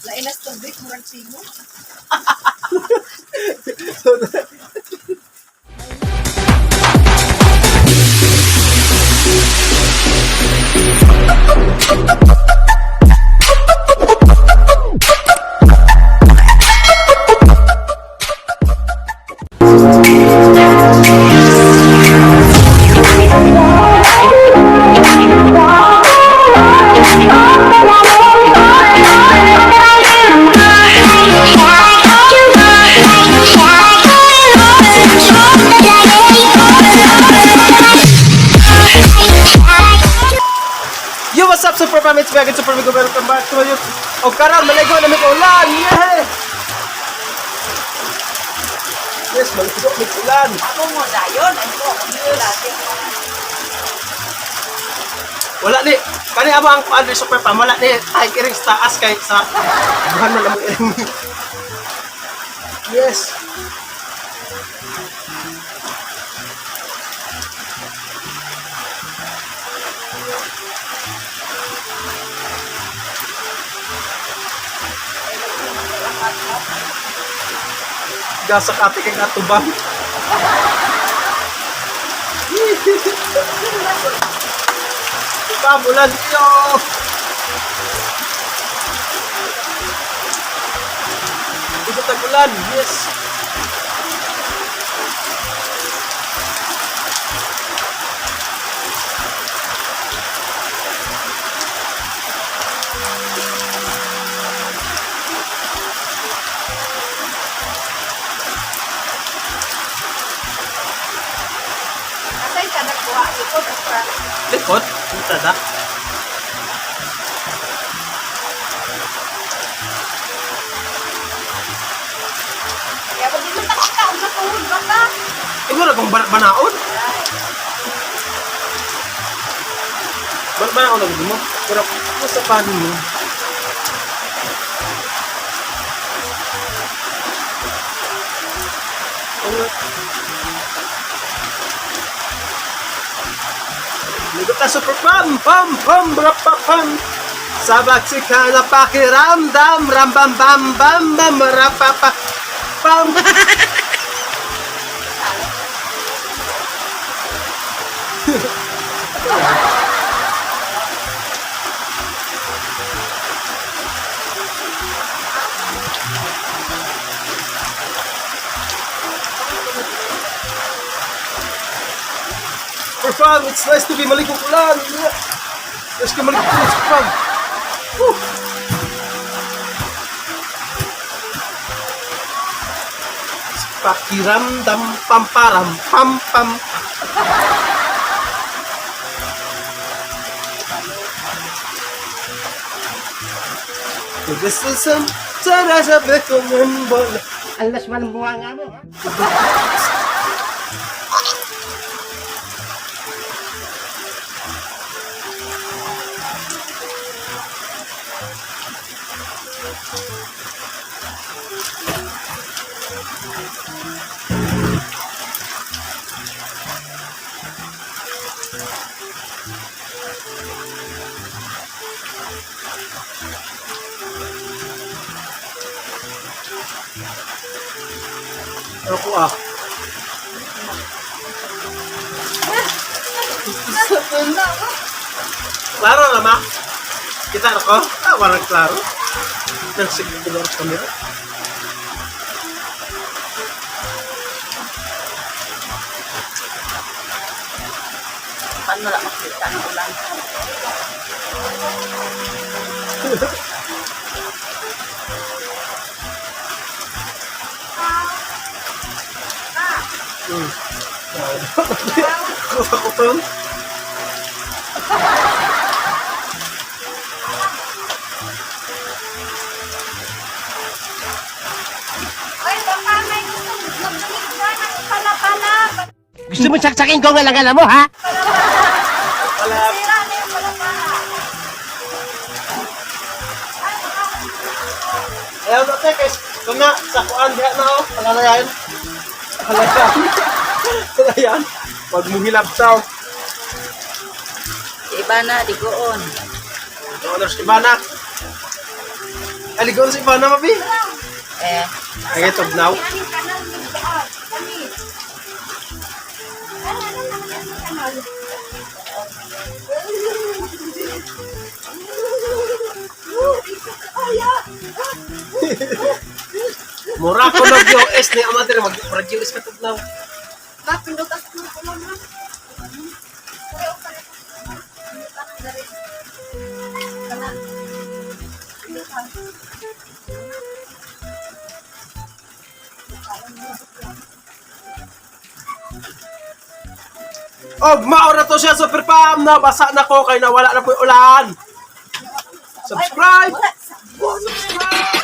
Lain na tubig, murag simo. Yo, what's up, Super Fam? It's Megan Super Migo. Welcome back to my YouTube. O karon, maligo na may ulan! Yeah! Yes, maligo may ulan. Ako mo dayon, ay ko ako yes. Wala ni, kani amo ang kuan ni Super Fam, wala ni ay iring sa taas kay sa buhan man among iring. Yes. Gasak ate kay atubang. Pam, ulan yo. Ito tag-ulan, yes. Asay ka nagkuha likod at front. Likod, ito na. Kaya pag dito takita, ang sa tuhod ba ka? Ikaw na kung banaon? Banaon na gusto mo? Pero kung sa paano mo? Ligot na super pam pam pam rap pa pam. Sabak si na pakiramdam ram bam bam bam bam rap pa pa pam. For fun, it's nice to be maligong ulan. Yeah. Let's go maligong ulan sa fun. Woo! Pakiramdam pam param pam pam. This is some Tara sa bekong bola. Alas man ang bunga nga mo, ha? Ano ko ah? Klaro na ma? Kita na ko? Ah, warang klaro. Nagsige ko lang sa kamera. Paano wala makita ang ulan? Ako ako to. Ay, baka may gusto magdamig ka ng pala-pala. Gusto mo saksakin ko ang alangala mo, ha? Wala. Sira na yung pala-pala. Ayaw na te, guys. Ito na, sa kuan, diha na oh. Palalayan. Palalayan. Palalayan. Huwag mong hilabtaw. Si Ivana, digoon. Ito, others, iba na. Aligo na si Ivana, mabi. Eh. Ay, tugnaw. Aning kanal ni Buot. Kami. Ano ano naman ang kanal? Mura ko nag US ni Amater mag murag US ka tugnaw. Ba, pindutas ko ng ulo na. Kuya, o pala. Pindutas na rin. Kana. Pindutas. Og mao na to siya, Super Pam, na basa na ko kay nawala na po yung ulan. Subscribe. Wala. Subscribe.